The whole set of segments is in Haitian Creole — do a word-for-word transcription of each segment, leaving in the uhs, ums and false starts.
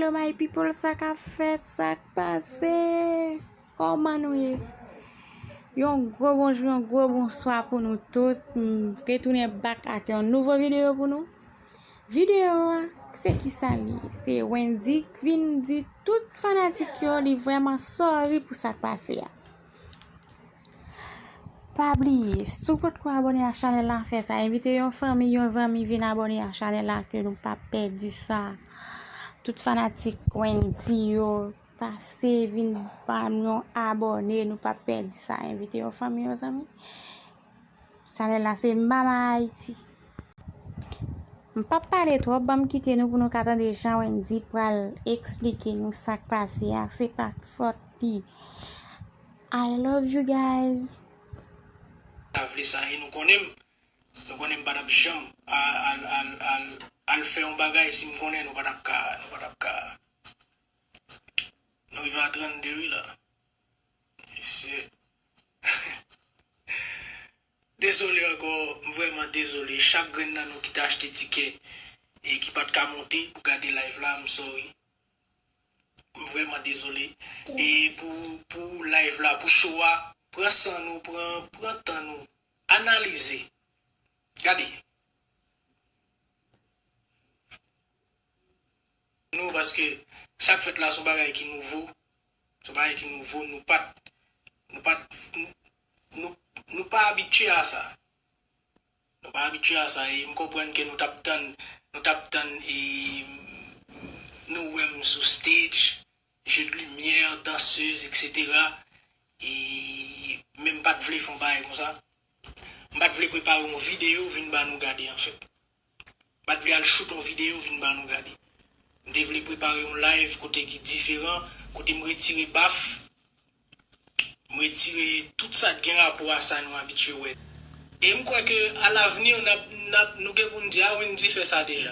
Yo, my people, sa k ap fèt, sa k pase? Kòman nou ye? Yon gwo bonjou, yon gwo bonswa pou nou tout. M retounen back ak yon nouvo videyo pou nou. Videyo a, se ki sa li ye? Se Wendy k vin di tout fanatik yo li vrèman sorry pou sa k pase a. Pa bliye, si w potko abòne a chanèl la, fè sa. Envite yon fanmi, yon zanmi vin abòne a chanèl la, ke nou pa pèdi sa. Tout fanatik Wendy yo, pase vin ban m yon abòne, nou pa pèdi sa. Envite yon fanmi, yon zanmi. Chanèl la se Mama Haiti. M p ap pale twòp, ban m kite nou pou nou ka tande jan Wendy pral eksplike nou sa k pase a. Se pa fòt li. I love you guys. Ta vle sa e nou konnen m. Nou konnen m pa t ap janm al, al, al, al, al fè yon bagay si m konnen nou pa t ap ka, nou pa t ap ka. Nou rive a trannde wi la. Mesye. Dezole ankò, m vrèman dezole. Chak grenn nan nou ki te achte tikè e ki pa t ka monte pou gade live la, m sorry. M vrèman dezole. E pou, pou live la, pou show a, pran san nou, pran, pran tan nou, analize. Gade. Nou, paske sa k fèt la, se yon bagay ki nouvo. Se yon bagay ki nouvo. Nou pa t, nou, nou, nou pa abitye a sa. Nou pa abitye a sa. E m konprann ke nou t ap tann, nou t ap tann e nou wè m sou stage, jeu de lumière, dansez, et cetera. E men m pa t vle fè yon bagay konsa. M pa t vle prepare yon videyo vin ba nou gade, anfèt. M pa t vle al shoot yon videyo vin ba nou gade. M te vle prepare yon live kote ki diferan, kote m retire baf, m retire tout sa k gen rapò a sa nou abitye wè. E m kwè ke alavni, n ap, n ap, nou gen pou n di, a, Wendy fè sa deja.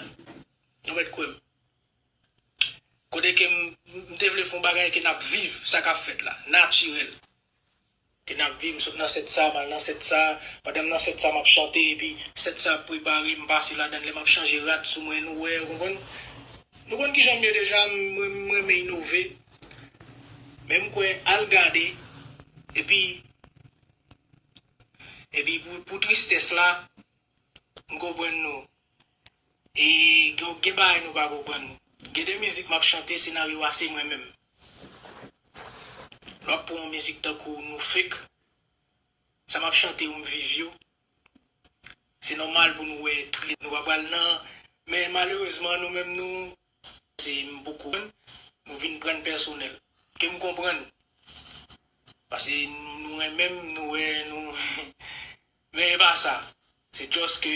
Nou mèt kwè m. Kote ke m, m te vle fè yon bagay ke n ap viv, sa k ap fèt la, natirèl. Ke n ap viv, m sot nan sèt sa, m al nan sèt sa, pandan m nan sèt sa, m ap chante, epi sèt sa ap prepare, m pase ladan l, lè m ap chanje rad sou mwen, nou wè, ou konprann? Nou konn kijan m ye deja, m, m, m renmen inove. Men m kwè, al gade, epi, epi pou, pou tristès la, m konprann nou. E gen, gen bagay nou pa konprann. Gen de mizik m ap chante, senaryo a se mwen menm. Lè w ap pran yon mizik tankou Nou Fake, sa m ap chante yo m viv yo. Se nòmal pou nou wè tri, nou pa pral nan, men malerezman nou menm nou, se m poko, nou vin pran l pèsonèl. Ke m konprann. Paske nou renmen m, nou wè, nou, men e pa sa. Se just ke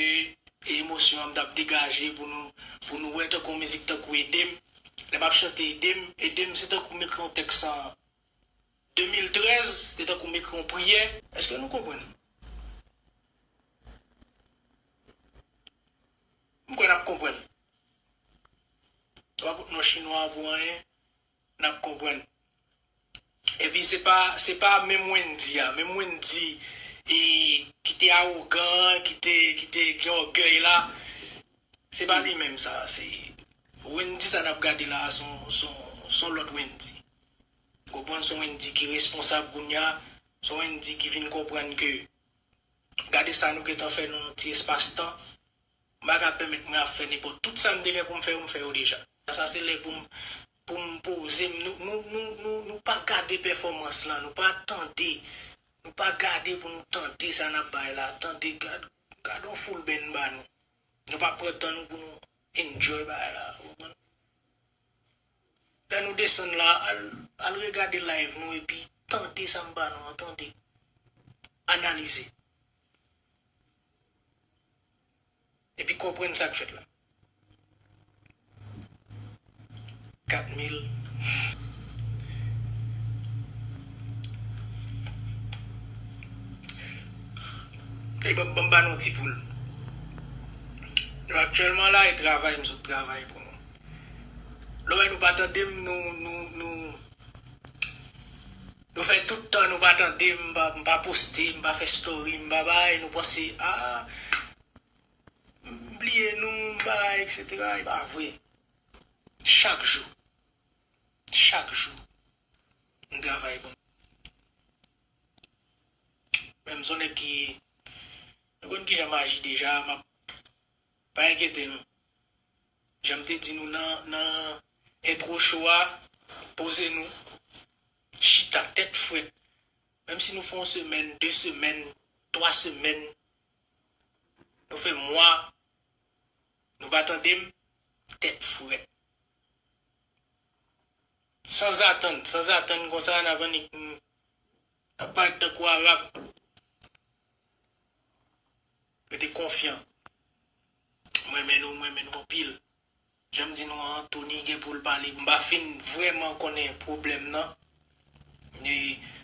emosyon an m t ap degaje pou nou, pou nou wè tankou yon mizik tankou Ede m. Lè m ap chante Ede m, Ede m se tankou m ekri yon tèks an de mil trèz, se tankou m ekri yon priyè. Èske nou konprann? M kwè n ap konprann. Sa pa pot non chinwa pou anyen, n ap konprann. Epi se pa, se pa menm Wendy a, menm Wendy e, ki te awogan, ki te, ki te gen ògèy la, se pa li menm sa. Se Wendy sa n ap gade la a, se yon, se yon, se yon lòt Wendy. Ou konprann, se yon Wendy ki responsab kounye a, se yon Wendy ki vin konprann ke gade sa nou gentan fè nan yon ti espas tan. M pa ka pèmèt mwen ap fè nenpòt. Tout sa m te gen pou m fè yo, m fè yo deja. Sa se lè pou m, pou m poze m. Nou, nou, nou, nou, nou pa gade pèfòmans lan, nou pa tande. Nou pa gade pou nou tande sa n ap bay la. Tande, gad, gad yon full band ba nou. Nou pa pran tan nou pou nou enjoy bagay la. Ou konprann? Lè nou desann la, al, al regade live nou epi tande sa m ba nou an, tande. Analize. Epi konprann sa k fèt la. Kat mil. Ey, ban, ban m ba nou yon ti poul. Nou aktyèlman la, e travay, m sot travay pou nou. Lè w wè nou pa tande m, nou, nou, nou, nou fè tout tan nou pa tande m, m pa, m pa poste, m pa fè story, m pa bay, nou panse, a, m bliye nou, m pa, et cetera. E pa vre. Chak jou. chak jou. M travay pou nou. Men m se yon nèg ki, nou konn kijan m aji deja, m ap, pa enkyete nou. Jan m te di nou nan, nan entwo show a, poze nou, chita, tèt frèt. Menm si nou fè yon semèn, de semèn, twa semèn, nou fè mwa, nou pa tande m, tèt frèt. Sanzatann, sanzatann konsa, n ap annik, n ap parèt tankou Arab. Rete konfyan. M renmen nou, m renmen nou anpil. Jan m di nou an, Tony gen pou l pale. M pa fin vrèman konnen pwoblèm nan. E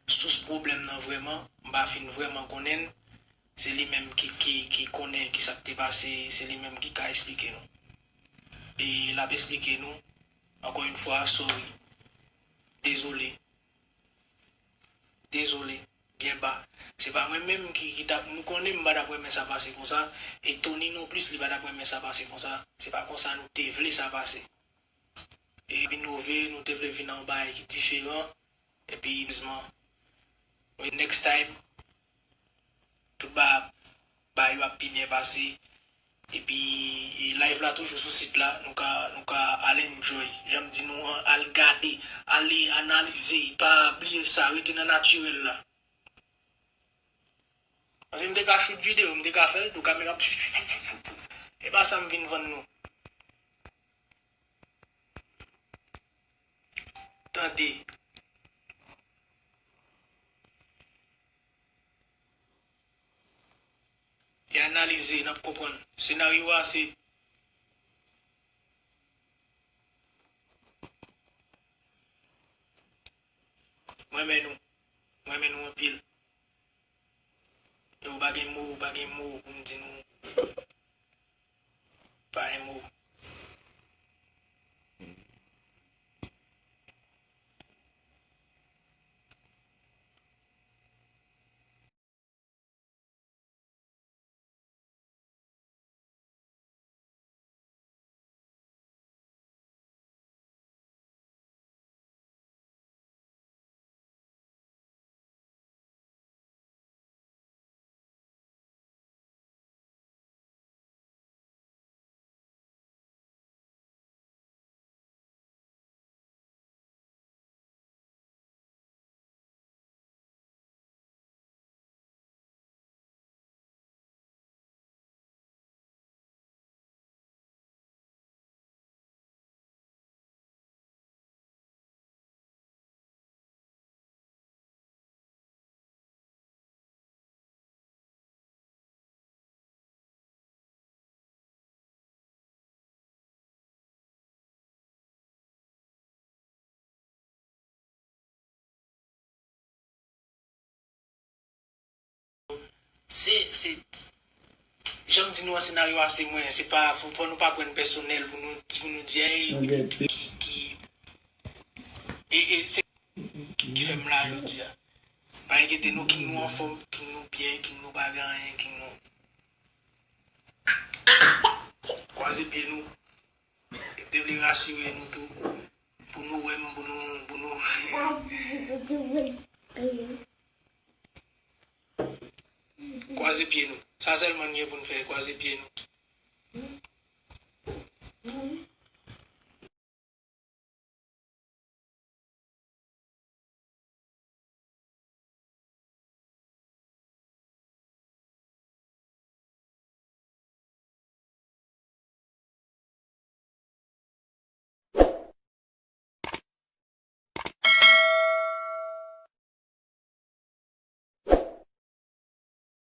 sous pwoblèm nan vrèman, m pa fin vrèman konnen l. Se li menm ki, ki, ki konnen kisa k te pase, se li menm ki ka esplike nou. E l ap esplike nou, ankò yon fwa, sorry. Dezole. Dezole. Byen ba. Se pa mwen menm ki, ki t ap, nou konnen m pa t ap renmen sa pase konsa. E Tony non plis, li pa t ap renmen sa pase konsa. Se pa konsa nou te vle sa pase. E inove, nou te vle vin nan yon bagay ki diferan. Epi, erezman, next time, tout ba, ba yo ap pi byen pase. Epi, e, live la toujou sou sit la. Nou ka, nou ka al enjoy. Jan m di nou an, al gade, ale analize. Pa bliye sa, rete nan natirèl la. Paske m te ka shoot videyo, m te ka fè l tou, kamera ap. E pa sa m vin vann nou. Tande. E analize, n ap konprann. Senaryo a se, mwen renmen nou. Mwen renmen nou anpil. Yo, pa gen mo, pa gen mo pou m di nou. Pa gen mo. Se, se, jan m di nou an, senaryo a se mwen, se pa, fò, fò nou pa pran pèsonèl pou nou, pou nou di, hey, ki, ki, e, e, se ki fè m la jodi a. Pa enkyete nou, king nou anfòm, king nou byen, king nou pa gen anyen, king nou. Kwaze pye nou. E m te vle rasire nou tou. Pou nou wè m, pou nou, pou nou. Kwaze pye nou. Sa sèlman n gen pou n fè, kwaze pye nou.